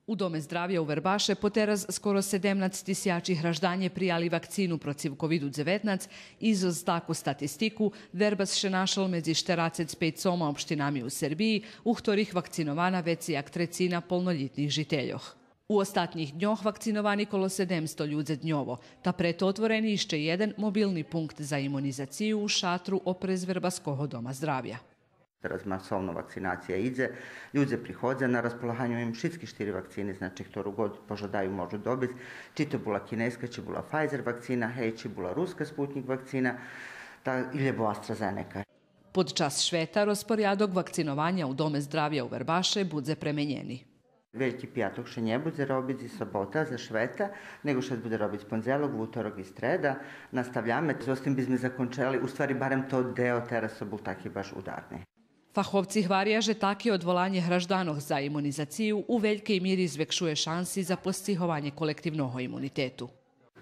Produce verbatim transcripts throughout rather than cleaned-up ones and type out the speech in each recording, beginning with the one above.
У Доме здравя у Вербаше потераз скоро седемнац тисячи гражданє прияли вакцину процив ковиду дзеветнац и зоз таку статистику Вербас ше нашол медзи штерацец пейцома општинами у Сербиї, у хторих вакцинована вецей як трецина полнолїтних жительох. У остатнїх дньох вакциновани коло седемсто людзе дньово, та прето отворени ище єден мобилни пункт за имунизацию у шатру опрез Вербаского Дома здравя. Тераз масовно вакцинация идзе, людзе приходза, на располаганю им шицки штири вакцини, значи, хтору год пожадаю можу добиц, чи то була кинеска, чи була Pfizer вакцина, гей, чи була руска Sputnik вакцина, та, и лєбо AstraZeneca. Подчас швета розпорядок вакцинованя у Доме здравя у Вербаше будзе пременєни. Вельки пияток ше нє будзе робиц и собота за швета, него ше будзе робиц пондзелок, вуторок и стреда. Наставяме, зоз тим би зме закончели, у ствари барем тот део тераз цо бул таки баш ударни. Фаховци гваря же таке одволанє гражданох за имунизацию у велькей мири звекшує шанси за постигованє колективного имунитету.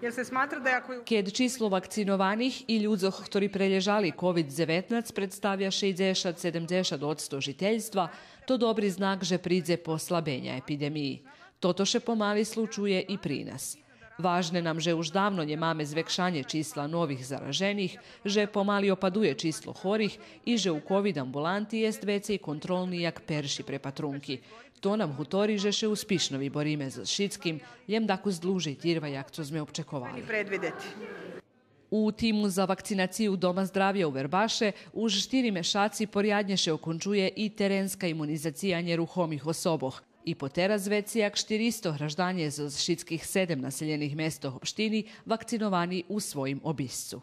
Jer se smatra da je ako je u Кед число вакцинованих и людзох хтори прелєжали ковид дзеветнац представя шейдзешат-седемдзешат одсто жительства, то добри знак же придзе послабеня епидемиї. Тото ше помали случує и при нас. Важне нам же уж давно нємаме звекшанє числа нових заражених, же помали опадує число хорих и же у ковид амбуланти єст вецей контролни як перши препатрунки. То нам гутори же ше успишно вибориме зоз шицким, лєм дакус длужей тирва як цо зме обчековали. Predvideti. У тиму за вакцинацию Дома здравя у Вербаше уж штири мешаци поряднє ше окончує и теренска имунизация нєрухомих особох. И потераз вецей як штиристо гражданє зоз шицких седем населєних местох општини вакциновани у своїм обисцу.